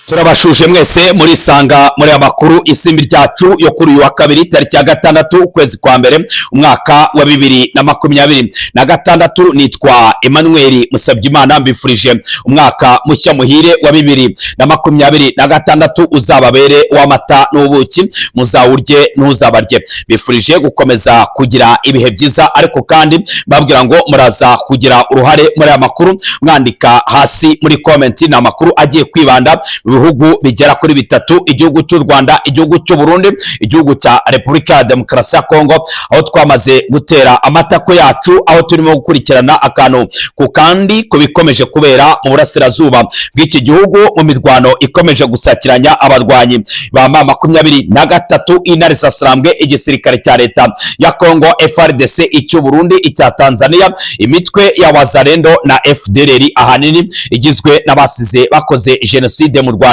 Turabashuje mwese muri sanga muri aya makuru Isimbi ryacu yo kuri uyu wa kabiri, tariki ya 6, ukwezi kwa mbere, umwaka wa 2026. Nitwa Emmanuel Musabyimana, mbifurije umwaka mushya muhire wa 2026, uzababere w'amata n'ubuki, muzawurye ntuzabarye. Mbifurije gukomeza kugira ibihe byiza, ariko kandi mbabwira ngo muraza kugira uruhare muri aya makuru mwandika hasi muri comment. Ni amakuru agiye kwibanda mu bihugu bigera kuri bitatu: igihugu cy'u Rwanda, igihugu cy'u Burundi, igihugu cya Repubulika ya Demokarasi ya Kongo, aho twamaze gutera amatako yacu, aho turimo gukurikirana akantu ku kandi ku bikomeje kubera mu burasirazuba bw'iki gihugu, mu mirwano ikomeje gusakiranya abarwanyi ba M23 Intare Sasarambwe, igisirikare cya leta ya Kongo FARDC, icy'u Burundi, icya Tanzania, imitwe ya Wazalendo na FDLR, ahanini igizwe n'abasize bakoze jenoside mu Rwanda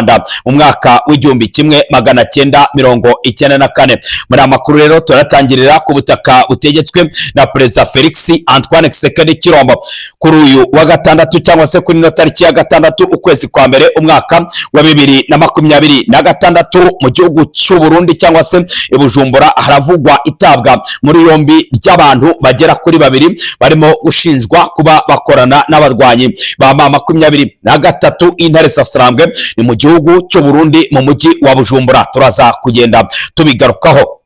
mu mwaka w'1994. Muri aya makuru rero turatangirira ku butaka butegetswe na Perezida Felix Antoine Tshisekedi Tshilombo. Kuri uyu wa gatandatu, cyangwa se kuri ino tariki ya 6, ukwezi kwa mbere, umwaka wa 2026, mu gihugu cy'u Burundi, cyangwa se i Bujumbura, haravugwa itabwa muri yombi ry'abantu bagera kuri babiri barimo gushinjwa kuba bakorana n'abarwanyi ba M23 Intare Sasarambwe. Ni mu gihugu cy'u Burundi, mu mujyi wa Bujumbura, turaza kugenda tubigarukaho.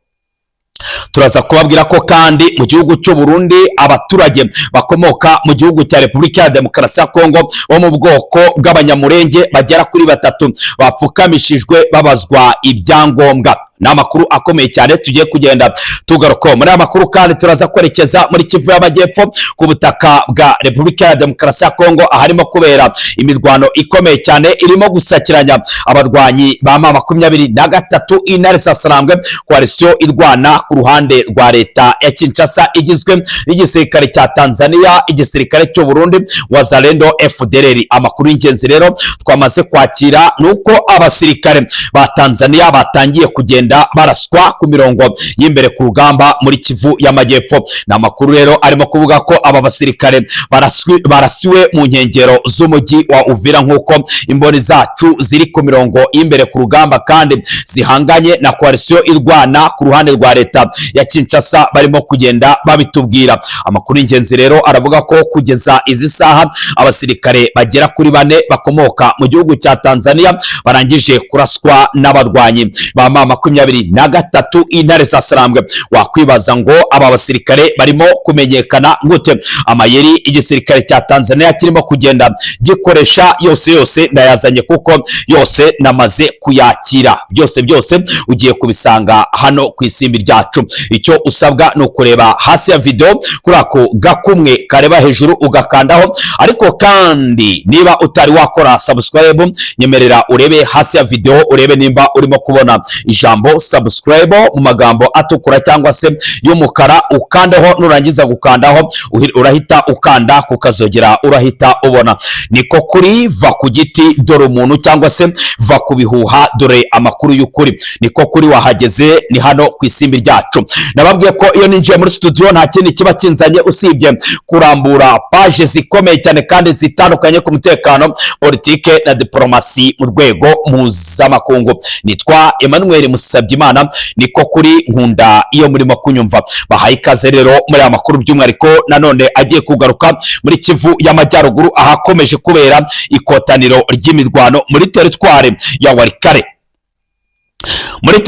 Turaza kubabwira ko kandi mu gihugu cy'u Burundi abaturage bakomoka mu gihugu cya Repubulika ya Demokarasi ya Kongo bo mu bwoko bw'Abanyamurenge bagera kuri batatu bapfukamishijwe babazwa ibyangombwa. Ni amakuru akomeye cyane tugiye kugenda tugarukaho. Muri aya makuru kandi turaza kwerekeza muri Kivu y'Amajyepfo, ku butaka bwa Repubulika ya Demokarasi ya Kongo, aharimo kubera imirwano ikomeye cyane irimo gusakiranya abarwanyi ba M23 Intare Sasarambwe, coalition irwana ku ruhande rwa leta ya Kinshasa, igizwe n'igisirikare cya Tanzania, igisirikare cy'u Burundi, Wazalendo, FDLR. Amakuru y'ingenzi rero twamaze kwakira ni uko abasirikare ba Tanzania batangiye kugenda baraswa ku mirongo y'imbere ku rugamba muri Kivu y'Amajyepfo. Ni amakuru rero arimo kuvuga ko aba basirikare barasiwe mu nkengero z'umujyi wa Uvira, nk'uko imboni zacu ziri ku mirongo y'imbere ku rugamba kandi zihanganye na coalition irwana ku ruhande rwa leta ya Kinshasa barimo kugenda babitubwira. Amakuru y'ingenzi rero aravuga ko kugeza izi saha abasirikare bagera kuri bane bakomoka mu gihugu cya Tanzania barangije kuraswa n'abarwanyi ba M23 Intare za Sarambwe. Wakwibaza ngo aba basirikare barimo kumenyekana gute? Amayeri igisirikare cya Tanzania kirimo kugenda gikoresha yose yose ndayazanye, kuko yose namaze kuyakira. Byose byose ugiye kubisanga hano ku Isimbi ryacu. Icyo usabwa ni ukureba hasi ya video kuri ako gakumwe kareba hejuru, ugakandaho. Ariko kandi niba utari wakora subscribe, nyemerera urebe hasi ya video, urebe nimba urimo kubona ijambo "subscribe" mu magambo atukura cyangwa se y'umukara, ukandeho. Nurangiza gukandaho, urahita ukanda kukazogera, urahita ubona. Niko kuri va ku giti dore umuntu, cyangwa se va ku bihuha dore amakuru y'ukuri. Niko kuri wahageze, ni hano ku Isimbi ryacu. Nababwiye ko iyo ninjiye muri studio nta kindi kiba kinzanye usibye kurambura paje zikomeye cyane kandi zitandukanye ku mutekano, politike na diplomasi mu rwego mpuzamakungu. Nitwa Emmanuel Musabyimana, niko kuri nkunda iyo murimo kunyumva. Bahaye ikaze rero muri aya makuru, by'umwihariko nanone agiye kugaruka muri Kivu y'Amajyaruguru, ahakomeje kubera ikotaniro ry'imirwano muri teritwari ya Walikale. Muri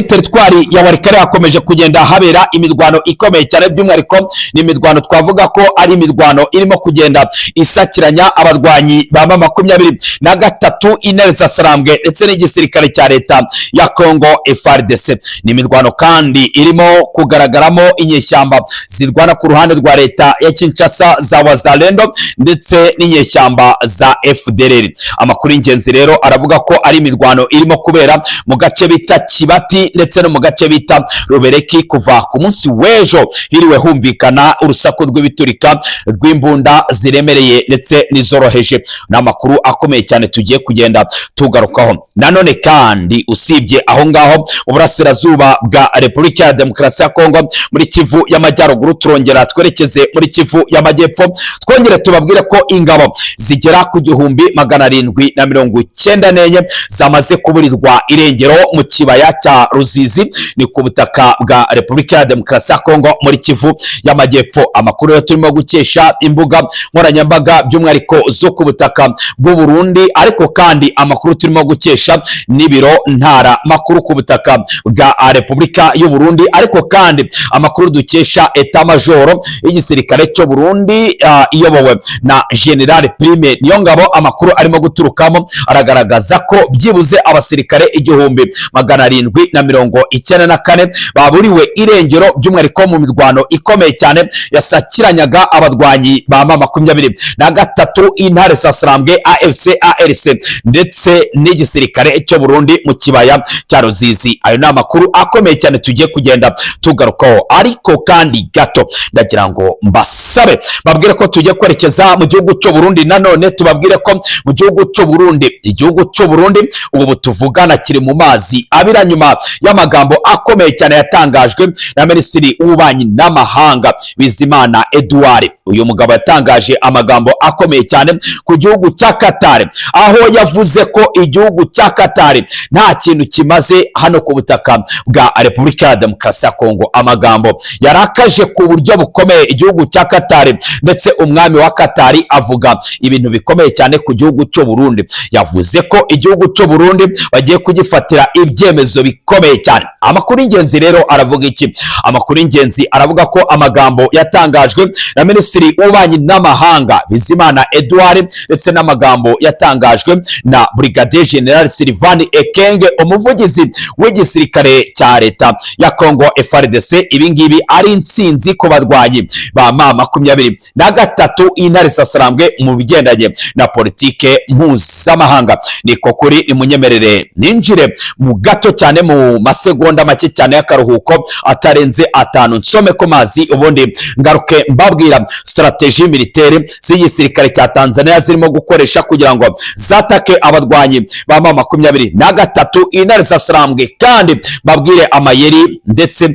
teritwari ya Walikale hakomeje kugenda habera imirwano ikomeye cyane. By'umwihariko ni imirwano twavuga ko ari imirwano irimo kugenda isakiranya abarwanyi ba M23 Intare za Sarambwe ndetse n'igisirikare cya leta ya Congo FARDC. Ni imirwano kandi irimo kugaragaramo inyeshyamba zirwana ku ruhande rwa leta ya Kinshasa za Wazalendo ndetse n'inyeshyamba za FDLR. Amakuru y'ingenzi rero aravuga ko ari imirwano irimo kubera mu gace bita Kibati ndetse no mu gace bita Rubereki. Kuva ku munsi w'ejo hiriwe humvikana urusaku rw'ibiturika rw'imbunda ziremereye ndetse n'izoroheje. Ni amakuru akomeye cyane tugiye kugenda tugarukaho. Nanone kandi usibye aho ngaho uburasirazuba bwa Repubulika ya Demokarasi ya Kongo muri Kivu y'Amajyaruguru, turongera twerekeze muri Kivu y'Amajyepfo, twongere tubabwire ko ingabo zigera ku 1794 zamaze kuburirwa irengero mu kibaya cya Ruzizi, ni ku butaka bwa Repubulika ya Demokarasi ya Kongo muri Kivu y'Amajyepfo. Amakuru yo turimo gukesha imbuga nkoranyambaga by'umwihariko zo ku butaka bw'u Burundi, ariko kandi amakuru turimo gukesha n'ibiro ntara makuru ku butaka bwa Repubulika y'u Burundi, ariko kandi amakuru dukesha état major y'igisirikare cy'u Burundi iyobowe na General Prime Niyongabo, amakuru arimo guturukamo aragaragaza ko byibuze abasirikare 1794 baburiwe irengero, by'umwihariko mu mirwano ikomeye cyane yasakiranyaga abarwanyi ba M23 intare Sasarambwe AFC ARC ndetse n'igisirikare cy'u Burundi mu kibaya cya Ruzizi. Ayo ni amakuru akomeye cyane tugiye kugenda tugarukaho, ariko kandi gato ndagira ngo mbasabe babwire ko tugiye kwerekeza mu gihugu cy'u Burundi. Nanone tubabwire ko mu gihugu cy'u Burundi, igihugu cy'u Burundi ubu tuvugana kiri mu mazi abira nyuma y'amagambo akomeye cyane yatangajwe na Minisitiri w'Ububanyi n'Amahanga Bizimana Edouard. Uyu mugabo yatangaje amagambo akomeye cyane ku gihugu cya Qatar, aho yavuze ko igihugu cya Qatar nta kintu kimaze hano ku butaka bwa Repubulika ya Demokarasi ya Kongo. Amagambo yarakaje ku buryo bukomeye igihugu cya Qatar, ndetse umwami wa Qatar avuga ibintu bikomeye cyane ku gihugu cy'u Burundi. Yavuze ko igihugu cy'u Burundi bagiye kugifatira ibyemezo bikomeye cyane. Amakuru y'ingenzi rero aravuga iki? Amakuru y'ingenzi aravuga ko amagambo yatangajwe na Minisitiri w'Ububanyi n'Amahanga Bizimana Edouard ndetse n'amagambo yatangajwe na Brigadier General Sylvain Ekenge, umuvugizi w'igisirikare cya leta ya Congo FARDC, ibi ngibi ari intsinzi ku barwanyi ba M23 intare sasarambwe mu bigendanye na politike mpuzamahanga. Niko kuri, nimunyemerere ninjire mu gato cyane mu masegonda make cyane y'akaruhuko atarenze 5, nsome ku mazi, ubundi ngaruke mbabwira stratégie militaire z'igisirikare cya Tanzania zirimo gukoresha kugira ngo zatake abarwanyi ba M23 intare sasarambwe, kandi babwire amayeri ndetse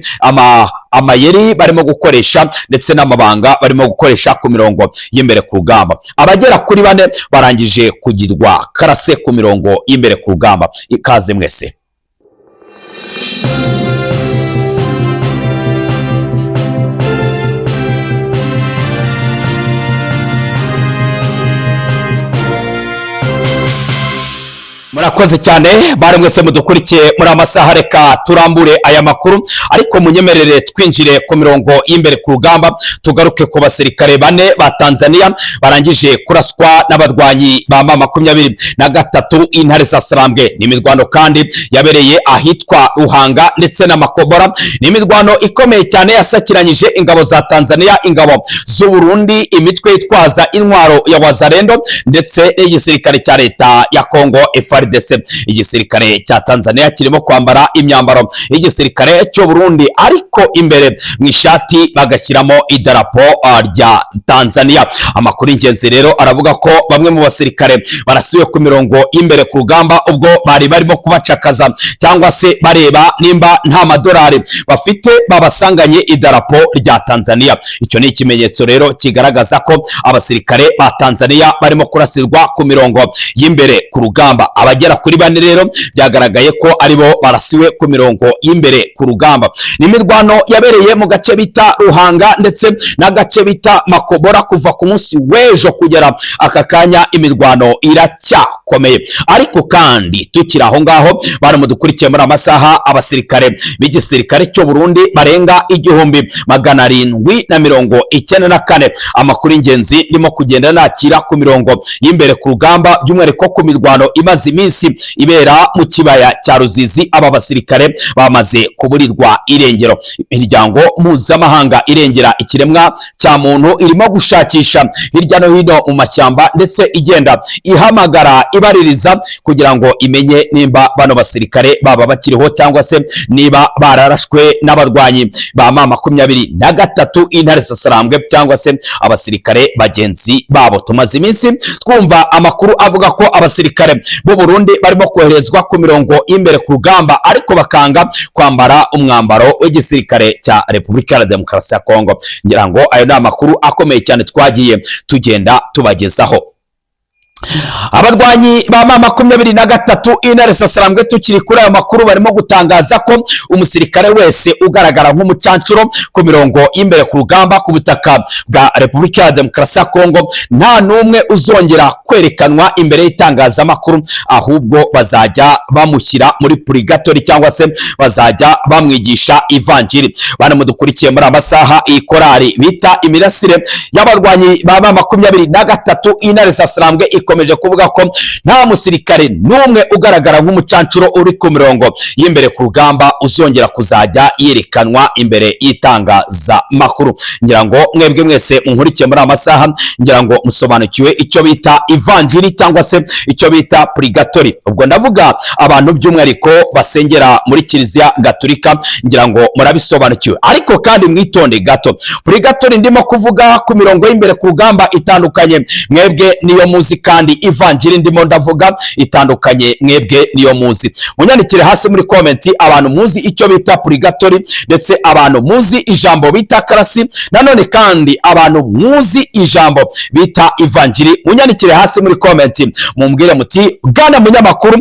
amayeri barimo gukoresha ndetse n'amabanga barimo gukoresha ku mirongo y'imbere ku rugamba. Abagera kuri 4 barangije kugirwa karase ku mirongo y'imbere ku rugamba. Ikaze mwese. Murakoze cyane bari mwese mudukurikiye muri amasaha. Reka turambure aya makuru, ariko munyemerere twinjire ku mirongo y'imbere ku rugamba, tugaruke ku basirikare 4 ba Tanzania barangije kuraswa n'abarwanyi ba M23 intare sasarambwe. Ni imirwano kandi yabereye ahitwa Ruhanga ndetse na Makobora. Ni imirwano ikomeye cyane yasakiranyije ingabo za Tanzania, ingabo z'u Burundi, imitwe yitwaza intwaro ya Wazalendo ndetse n'igisirikare cya leta ya Kongo FARDC. Igisirikare cya Tanzania kirimo kwambara imyambaro y'igisirikare cy'u Burundi, ariko imbere mu ishati bagashyiramo idarapo rya Tanzania. Amakuru y'ingenzi rero aravuga ko bamwe mu basirikare barasiwe ku mirongo y'imbere ku rugamba ubwo bari barimo kubacakaza cyangwa se bareba nimba nta madolari bafite, babasanganye idarapo rya Tanzania. Icyo ni ikimenyetso rero kigaragaza ko abasirikare ba Tanzania barimo kurasirwa ku mirongo y'imbere ku rugamba. Abagera kuri 4 rero byagaragaye ko aribo barasiwe ku mirongo y'imbere ku rugamba. Ni imirwano yabereye mu gace bita Ruhanga ndetse n'agace bita Makobora kuva ku munsi w'ejo kugera aka kanya imirwano iracyakomeye. Ariko kandi tukiri aho ngaho bari mudukurikiye muri amasaha, abasirikare b'igisirikare cy'u Burundi barenga 1794, amakuru y'ingenzi ndimo kugenda nakira ku mirongo y'imbere ku rugamba, by'umwihariko ku mirwano imaze iminsi iminsi ibera mu kibaya cya Ruzizi. Aba basirikare bamaze kuburirwa irengero. Imiryango mpuzamahanga irengera ikiremwa cya muntu irimo gushakisha hirya no hino mu mashyamba, ndetse igenda ihamagara ibaririza kugira ngo imenye nimba bano basirikare baba bakiriho cyangwa se niba bararashwe n'abarwanyi ba M23 Intare Sasarambwe cyangwa se abasirikare bagenzi babo. Tumaze iminsi twumva amakuru avuga ko abasirikare b'u Burundi barimo koherezwa ku mirongo y'imbere ku rugamba, ariko bakanga kwambara umwambaro w'igisirikare cya Repubulika ya Demokarasi ya Kongo. Ngira ngo ayo ni amakuru akomeye cyane twagiye tugenda tubagezaho. Abarwanyi ba M23 Intare Sasarambwe, tukiri kuri ayo makuru, barimo gutangaza ko umusirikare wese ugaragara nk'umucancuro ku mirongo y'imbere ku rugamba ku butaka bwa Repubulika ya Demokarasi ya Kongo nta n'umwe uzongera kwerekanwa imbere y'itangazamakuru, ahubwo bazajya bamushyira muri purigatori cyangwa se bazajya bamwigisha ivanjiri. Bana mudukurikiye muri amasaha, iyi korari bita Imirasire y'abarwanyi ba M23 Intare Sasarambwe ikomeje kuvuga ko nta musirikare n'umwe ugaragara nk'umucancuro uri ku mirongo y'imbere ku rugamba uzongera kuzajya yerekanwa imbere y'itangazamakuru. Ngira ngo mwebwe mwese munkurikiye muri amasaha, ngira ngo musobanukiwe icyo bita ivanjiri cyangwa se icyo bita purigatori. Ubwo ndavuga abantu by'umwihariko basengera muri Kiliziya Gatulika, ngira ngo murabisobanukiwe. Ariko kandi mwitonde gato, purigatori ndimo kuvuga ku mirongo y'imbere ku rugamba itandukanye mwebwe niyo muzi, kandi ivanjiri ndimo ndavuga itandukanye mwebwe niyo muzi. Munyandikire hasi muri comment abantu muzi icyo bita purigatori, ndetse abantu muzi ijambo bita karasi, nanone kandi abantu muzi ijambo bita ivanjiri. Munyandikire hasi muri comment mumbwire muti: "Bwana munyamakuru,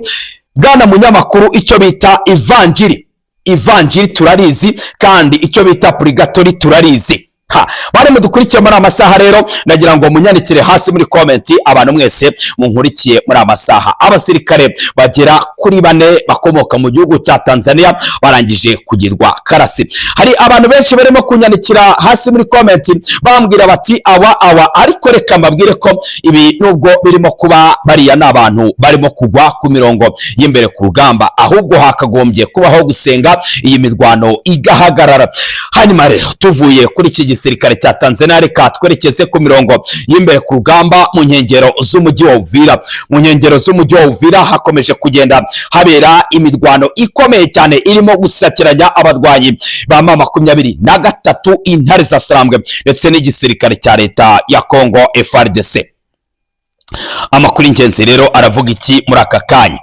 bwana munyamakuru, icyo bita ivanjiri, ivanjiri turarizi, kandi icyo bita purigatori turarizi." Ha bari mudukurikiye muri amasaha rero, nagira ngo munyandikire hasi muri comment abantu mwese munkurikiye muri amasaha. Abasirikare bagera kuri 4 bakomoka mu gihugu cya Tanzania barangije kugirwa karasi. Hari abantu benshi barimo kunyandikira hasi muri comment bambwira bati awa awa, ariko reka mbabwire ko ibi nubwo birimo kuba, bariya ni abantu barimo kugwa ku mirongo y'imbere ku rugamba, ahubwo hakagombye kubaho gusenga iyi mirwano igahagarara. Hanyuma rero tuvuye kuri iki gisirikare cya Tanzania, reka twerekeze ku mirongo y'imbere ku rugamba mu nkengero z'umujyi wa Uvira. Mu nkengero z'umujyi wa Uvira hakomeje kugenda habera imirwano ikomeye cyane irimo gusakiranya abarwanyi ba M23 Intare za Sarambwe ndetse n'igisirikare cya leta ya Congo FARDC. Amakuru y'ingenzi rero aravuga iki muri aka kanya?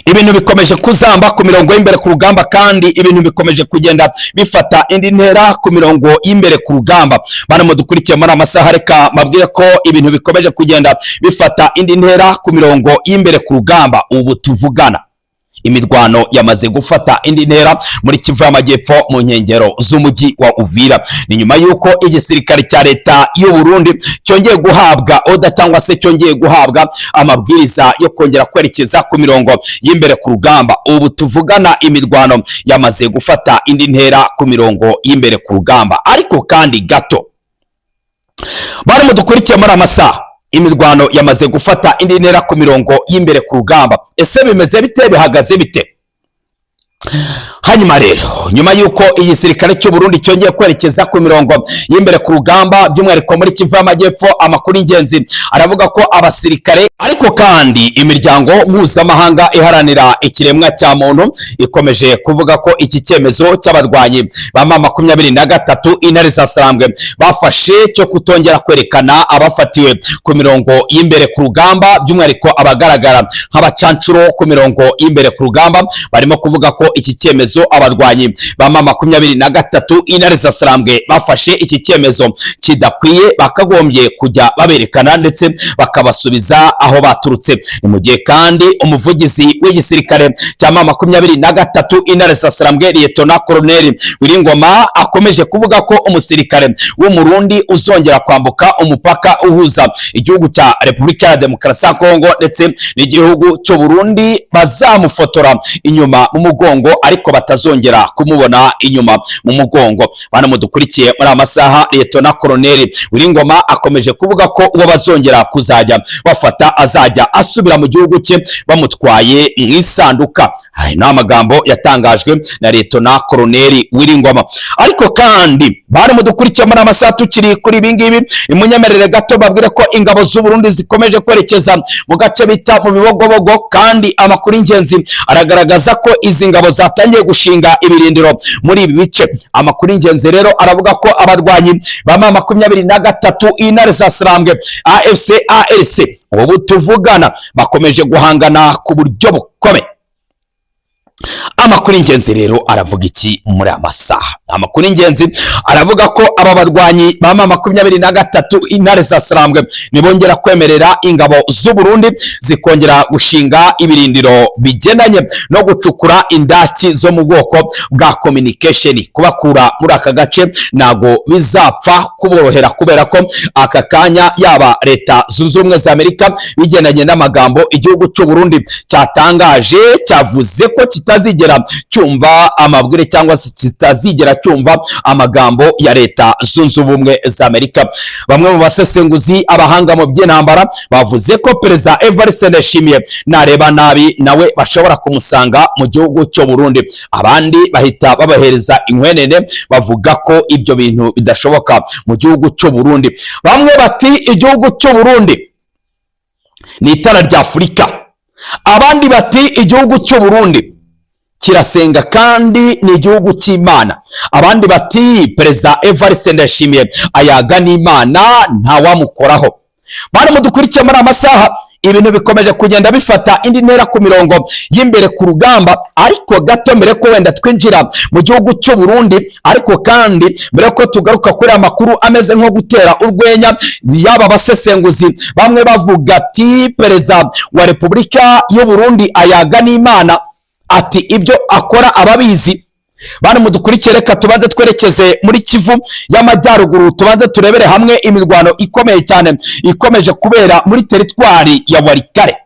Ibintu bikomeje kuzamba ku mirongo y'imbere ku rugamba, kandi ibintu bikomeje kugenda bifata indi ntera ku mirongo y'imbere ku rugamba. Bana mudukurikiye muri amasaha, reka mbabwire ko ibintu bikomeje kugenda bifata indi ntera ku mirongo y'imbere ku rugamba. Ubu tuvugana imirwano yamaze gufata indi ntera muri Kivu y'Amajyepfo mu nkengero z'umujyi wa Uvira. Ni nyuma y'uko igisirikare cya leta y'u Burundi cyongeye guhabwa order cyangwa se cyongeye guhabwa amabwiriza yo kongera kwerekeza ku mirongo y'imbere ku rugamba. Ubu tuvugana imirwano yamaze gufata indi ntera ku mirongo y'imbere ku rugamba. Ariko kandi gato, bari mudukurikiye muri amasaha, imirwano yamaze gufata indi ntera ku mirongo y'imbere ku rugamba. Ese bimeze bite? Bihagaze bite? Hanyuma rero nyuma y'uko igisirikare cy'u Burundi cyongeye kwerekeza ku mirongo y'imbere ku rugamba, by'umwihariko muri Kivu y'Amajyepfo, amakuru y'ingenzi aravuga ko abasirikare, ariko kandi imiryango mpuzamahanga iharanira ikiremwa cya muntu ikomeje kuvuga ko iki cyemezo cy'abarwanyi ba M23 Intare za Sarambwe bafashe cyo kutongera kwerekana abafatiwe ku mirongo y'imbere ku rugamba, by'umwihariko abagaragara nk'abacancuro ku mirongo y'imbere ku rugamba, barimo kuvuga ko iki cyemezo abarwanyi ba M23 Intare za Sarambwe bafashe, iki cyemezo kidakwiye, bakagombye kujya baberekana ndetse bakabasubiza aho baturutse. Ni mu gihe kandi umuvugizi w'igisirikare cya M23 Intare za Sarambwe, Liyetona Koloneli Wiringoma, akomeje kuvuga ko umusirikare w'Umurundi uzongera kwambuka umupaka uhuza igihugu cya Repubulika ya Demokarasi ya Kongo ndetse n'igihugu cy'u Burundi bazamufotora inyuma mu mugongo, ariko batazongera kumubona inyuma mu mugongo. Bana mudukurikiye muri amasaha, Liyetona Koloneli Willy Ngoma akomeje kuvuga ko uwo bazongera kuzajya bafata azajya asubira mu gihugu cye bamutwaye mu isanduka. Aya ni amagambo yatangajwe na Liyetona Koloneli Willy Ngoma. Ariko kandi, bari mudukurikiye muri amasaha, tukiri kuri ibi ngibi, imunyemerere gato babwire ko ingabo z'u Burundi zikomeje kwerekeza mu gace bita mu Bibogobogo, kandi amakuru y'ingenzi aragaragaza ko izi ngabo zatangiye gushinga ibirindiro muri ibi bice. Amakuru y'ingenzi rero aravuga ko abarwanyi ba M23, Intare za Sarambwe, AFC ARC, ubu tuvugana bakomeje guhangana ku buryo bukomeye. Amakuru y'ingenzi rero aravuga iki muri aya masaha? Amakuru y'ingenzi aravuga ko aba barwanyi ba M23, Intare za Sarambwe, nibongera kwemerera ingabo z'u Burundi zikongera gushinga ibirindiro bigendanye no gucukura indaki zo mu bwoko bwa communication, kubakura muri aka gace ntago bizapfa kuborohera, kubera ko aka kanya yaba Leta Zunze Ubumwe za Amerika, bigendanye n'amagambo igihugu cy'u Burundi cyatangaje, cyavuze ko kitazigera cyumva amabwire cyangwa se kitazigera cyumva amagambo ya Leta Zunze Ubumwe za Amerika. Bamwe mu basesenguzi, abahanga mu by'intambara, bavuze ko Perezida Evariste Ndayishimiye nareba nabi nawe bashobora kumusanga mu gihugu cy'u Burundi. Abandi bahita babahereza inkwenene, bavuga ko ibyo bintu bidashoboka mu gihugu cy'u Burundi. Bamwe bati igihugu cy'u Burundi ni itara rya Afurika, abandi bati igihugu cy'u Burundi kirasenga kandi ni igihugu cy'Imana, abandi bati Perezida Evariste Ndayishimiye ayaga n'Imana, ntawamukoraho. Bari mudukurikiye muri amasaha, ibintu bikomeje kugenda bifata indi ntera ku mirongo y'imbere ku rugamba. Ariko gato mbere ko wenda twinjira mu gihugu cy'u Burundi, ariko kandi mbere ko tugaruka kuri aya makuru ameze nko gutera urwenya, yaba abasesenguzi bamwe bavuga ati Perezida wa Repubulika y'u Burundi ayaga n'Imana, ati ibyo akora ababizi. Bana mudukurikiye, reka tubanze twerekeze muri Kivu y'Amajyaruguru, tubanze turebere hamwe imirwano ikomeye cyane ikomeje kubera muri teritwari ya Walikale.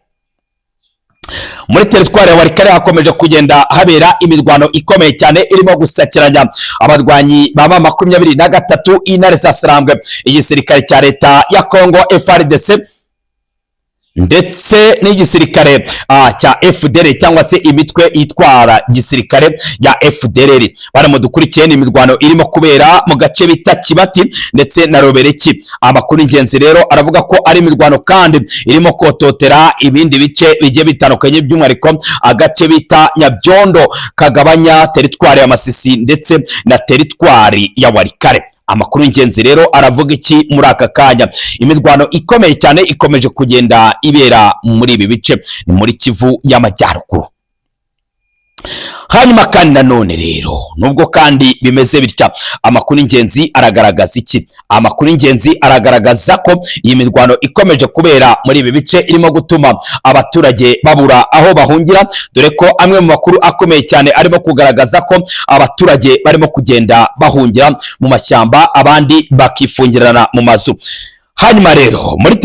Muri teritwari ya Walikale hakomeje kugenda habera imirwano ikomeye cyane irimo gusakiranya abarwanyi ba M23, Intare za Sarambwe, igisirikare cya leta ya Congo FARDC, ndetse n'igisirikare cya FDLR cyangwa se imitwe itwara gisirikare ya FDLR. Baramudukurikiye, ni imirwano irimo kubera mu gace bita Kibati ndetse na Robereki. Amakuru ingenzi rero aravuga ko ari imirwano kandi irimo kototera ibindi bice bigiye bitandukanye, by'umwihariko agace bita Nyabyondo kagabanya teritwari ya Masisi ndetse na teritwari ya Walikale. Amakuru y'ingenzi rero aravuga iki muri aka kanya? Imirwano ikomeye cyane ikomeje kugenda ibera muri ibi bice, ni muri Kivu y'Amajyaruguru. Hanyuma kandi nanone rero, nubwo kandi bimeze bitya, amakuru y'ingenzi aragaragaza iki? Amakuru y'ingenzi aragaragaza ko iyi mirwano ikomeje kubera muri ibi bice irimo gutuma abaturage babura aho bahungira, dore ko amwe mu makuru akomeye cyane arimo kugaragaza ko abaturage barimo kugenda bahungira mu mashyamba, abandi bakifungirana mu mazu. Hanyuma rero muri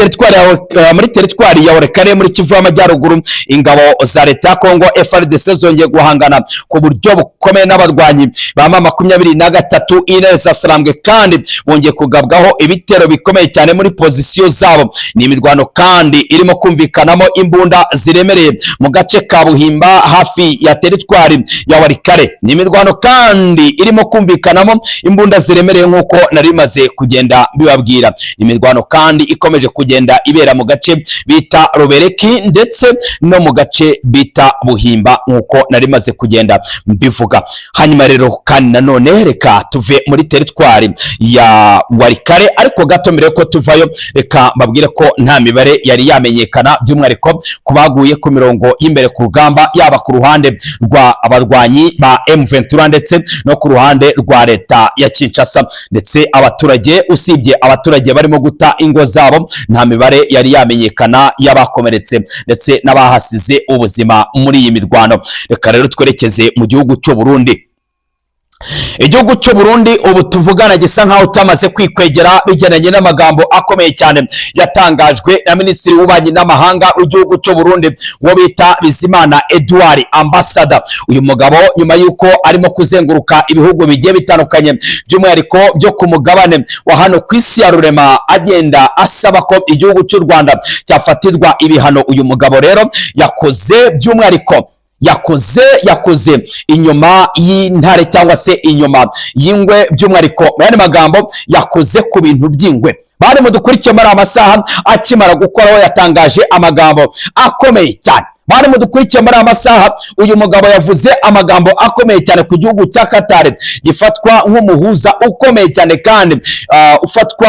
teritwari ya Walikale muri Kivu y'Amajyaruguru, ingabo za leta ya Kongo FARDC zongeye guhangana ku buryo bukomeye n'abarwanyi ba M23, Intare za Sarambwe, kandi bongeye kugabwaho ibitero bikomeye cyane muri pozisiyo zabo. Ni imirwano kandi irimo kumvikanamo imbunda ziremereye mu gace ka Buhimba hafi ya teritwari ya Walikale. Ni imirwano kandi irimo kumvikanamo imbunda ziremereye nk'uko nari maze kugenda mbibabwira. Ni imirwano kandi ikomeje kugenda ibera mu gace bita Robereki ndetse no mu gace bita Buhimba nk'uko nari maze kugenda mbivuga. Hanyuma rero kandi nanone reka tuve muri teritwari ya Walikale, ariko gato mbere ko tuvayo reka mbabwire ko nta mibare yari yamenyekana, by'umwihariko ku baguye ku mirongo y'imbere ku rugamba, yaba ku ruhande rwa abarwanyi ba M23 ndetse no ku ruhande rwa leta ya Kinshasa ndetse abaturage. Usibye abaturage barimo guta ingo zabo, nta mibare yari yamenyekana y'abakomeretse ndetse n'abahasize ubuzima muri iyi mirwano. Reka rero twerekeze mu gihugu cy'u Burundi. Igihugu cy'u Burundi ubu tuvugana gisa nkaho cyamaze kwikwegera, bigendanye n'amagambo akomeye cyane yatangajwe na Minisitiri w'Ububanyi n'Amahanga w'igihugu cy'u Burundi, uwo bita Bizimana Edouard Ambassador. Uyu mugabo, nyuma y'uko arimo kuzenguruka ibihugu bigiye bitandukanye, by'umwihariko byo ku mugabane wa hano ku isi ya rurema, agenda asaba ko igihugu cy'u Rwanda cyafatirwa ibihano, uyu mugabo rero yakoze by'umwihariko yakoze inyuma y'intare cyangwa se inyuma y'ingwe. By'umwihariko, mu yandi magambo, yakoze ku bintu by'ingwe. Bari mudukurikiye muri aya masaha, akimara gukoraho yatangaje amagambo akomeye cyane. Bari mudukurikiye muri aya masaha, uyu mugabo yavuze amagambo akomeye cyane ku gihugu cya Qatar, gifatwa nk'umuhuza ukomeye cyane kandi ufatwa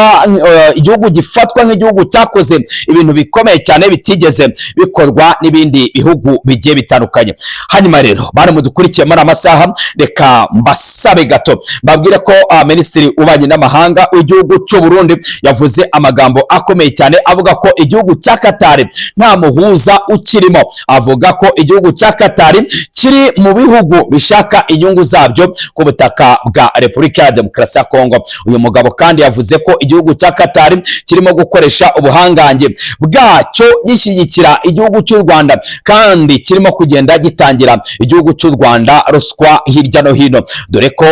igihugu gifatwa nk'igihugu cyakoze ibintu bikomeye cyane bitigeze bikorwa n'ibindi bihugu bigiye bitandukanye. Hanyuma rero, bari mudukurikiye muri aya masaha, reka mbasabe gato mbabwire ko Minisitiri w'Ububanyi n'Amahanga w'igihugu cy'u Burundi yavuze amagambo akomeye cyane, avuga ko igihugu cya Qatar nta muhuza ukirimo. Avuga ko igihugu cya Qatar kiri mu bihugu bishaka inyungu zabyo ku butaka bwa Repubulika ya Demokarasi ya Kongo. Uyu mugabo kandi yavuze ko igihugu cya Qatar kirimo gukoresha ubuhangange bwacyo gishyigikira igihugu cy'u Rwanda, kandi kirimo kugenda gitangira igihugu cy'u Rwanda ruswa hirya no hino, dore ko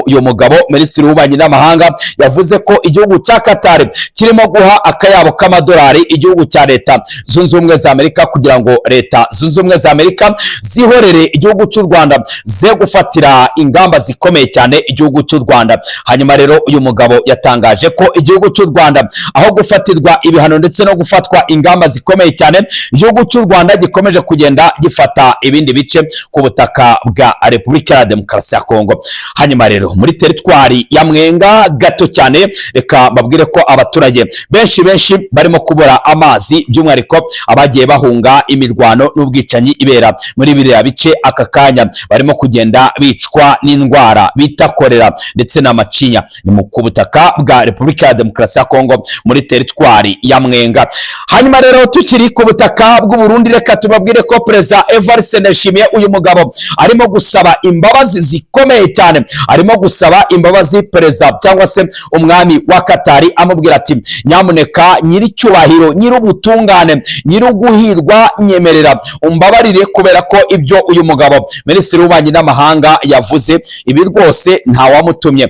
uyu mugabo, Minisitiri w'Ububanyi n'Amahanga, yavuze ko igihugu cya Qatar kirimo guha akayabo k'amadolari igihugu cya Leta Zunze Ubumwe za Amerika, kugira ngo Leta Zunze Ubumwe za Amerika zihorere igihugu cy'u Rwanda, ze gufatira ingamba zikomeye cyane igihugu cy'u Rwanda. Hanyuma rero, uyu mugabo yatangaje ko igihugu cy'u Rwanda, aho gufatirwa ibihano ndetse no gufatwa ingamba zikomeye cyane, igihugu cy'u Rwanda gikomeje kugenda gifata ibindi bice ku butaka bwa Repubulika ya Demokarasi ya Kongo. Hanyuma rero, muri teritwari ya Mwenga gato cyane, reka mbabwire ko abaturage benshi benshi barimo kubura amazi, by'umwihariko abagiye bahunga imirwano n'ubwicanyi ibera muri biriya bice. Aka kanya barimo kugenda bicwa n'indwara bita korera ndetse n'amacinya. Ni mu ku butaka bwa Repubulika ya Demokarasi ya Kongo, muri teritwari ya Mwenga. Hanyuma rero, tukiri ku butaka bw'u Burundi, reka tubabwire ko Perezida Evariste Ndayishimiye, uyu mugabo arimo gusaba imbabazi zikomeye cyane. Arimo gusaba imbabazi perezida cyangwa se umwami wa Katari, amubwira ati: "Nyamuneka nyiricyubahiro, nyir'ubutungane, nyir'uguhirwa, nyemerera umbabarire, kubera ko ibyo uyu mugabo Minisitiri w'Ububanyi n'Amahanga yavuze, ibi rwose ntawamutumye."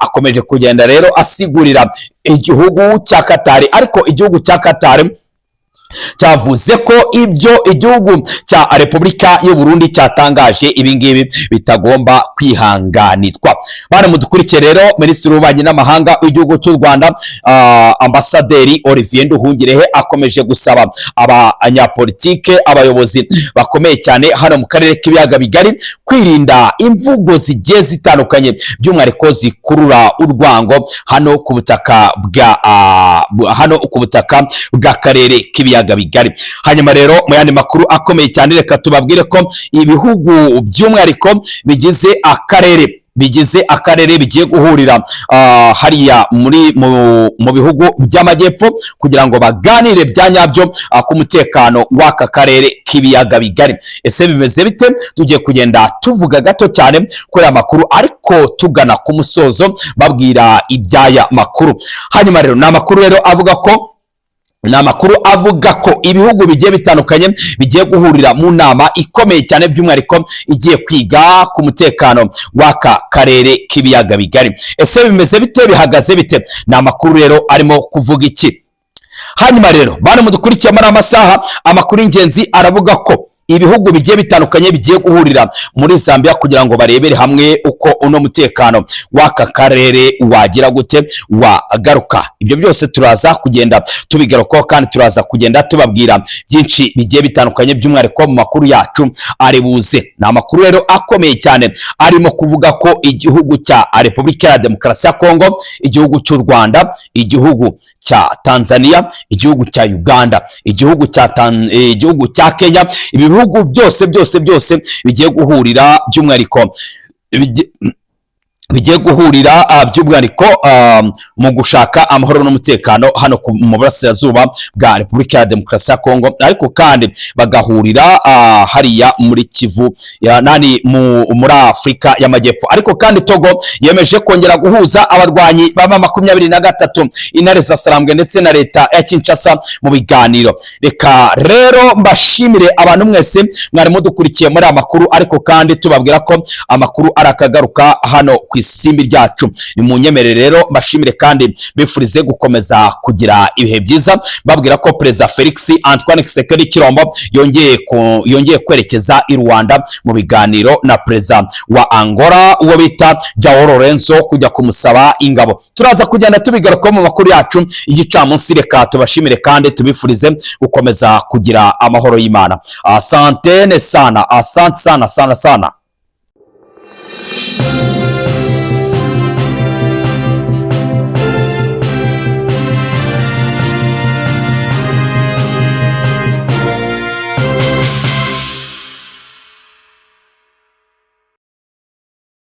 Akomeje kugenda rero asigurira igihugu cya Katari, ariko igihugu cya Katari cyavuze ko ibyo igihugu cya Repubulika y'u Burundi cyatangaje, ibi ngibi bitagomba kwihanganirwa. Bana mudukurikiye rero, Minisitiri w'Ububanyi n'Amahanga w'igihugu cy'u Rwanda, Ambasaderi Olivier Nduhungirehe, akomeje gusaba abanyapolitike, abayobozi bakomeye cyane hano mu karere k'Ibiyaga Bigari, kwirinda imvugo zigiye zitandukanye, by'umwihariko zikurura urwango hano ku butaka bw'akarere k'Ibiyaga Bigari. Hanyuma rero, mu yandi makuru akomeye cyane, reka tubabwire ko ibihugu by'umwihariko bigize akarere bigiye guhurira hariya muri mu bihugu by'amajyepfo, kugira ngo baganire bya nyabyo ku mutekano w'aka karere k'Ibiyaga Bigari. Ese bimeze bite? Tugiye kugenda tuvuga gato cyane kuri aya makuru, ariko tugana ku musozo babwira iby'aya makuru. Hanyuma rero, ni amakuru avuga ko ibihugu bigiye bitandukanye bigiye guhurira mu nama ikomeye cyane, by'umwihariko igiye kwiga ku mutekano w'aka karere k'Ibiyaga Bigari. Ese bimeze bite? Bihagaze bite? Ni amakuru rero arimo kuvuga iki? Hanyuma rero, bana mudukurikiye muri amasaha, amakuru y'ingenzi aravuga ko ibihugu bigiye bitandukanye bigiye guhurira muri Zambia, kugira ngo barebere hamwe uko uno mutekano w'aka karere wagira gute, wagaruka. Ibyo byose turaza kugenda tubigarukaho, kandi turaza kugenda tubabwira byinshi bigiye bitandukanye, by'umwihariko mu makuru yacu ari buze. Ni amakuru rero akomeye cyane arimo kuvuga ko igihugu cya Repubulika ya Demokarasi ya Kongo, igihugu cy'u Rwanda, igihugu cya Tanzania, igihugu cya Uganda, igihugu cya Kenya, ibi bihugu byose byose byose bigiye guhurira by'umwihariko Bigiye guhurira by'umwihariko mu gushaka amahoro n'umutekano hano mu burasirazuba bwa Repubulika ya Demokarasi ya Kongo, ariko kandi bagahurira hariya muri Kivu ya, nani muri Afurika y'Amajyepfo. Ariko kandi Togo yemeje kongera guhuza abarwanyi ba M23, Intare za Sarambwe, ndetse na leta ya Kinshasa mu biganiro. Reka rero mbashimire abantu mwese mwari mudukurikiye muri aya makuru, ariko kandi tubabwira ko amakuru arakagaruka hano ku isimbi ryacu. Ni mu nyemerere rero mbashimire kandi bifurize gukomeza kugira ibihe byiza, babwira ko Perezida Felix Antoine Tshisekedi Tshilombo yongeye kwerekeza i Rwanda mu biganiro na perezida wa Angola, uwo bita João Lourenço, kujya kumusaba ingabo. Turaza kugenda tubigarukaho mu makuru yacu igicamunsi. Reka tubashimire kandi tubifurize gukomeza kugira amahoro y'Imana. Asantene sana, asante sana sana sana.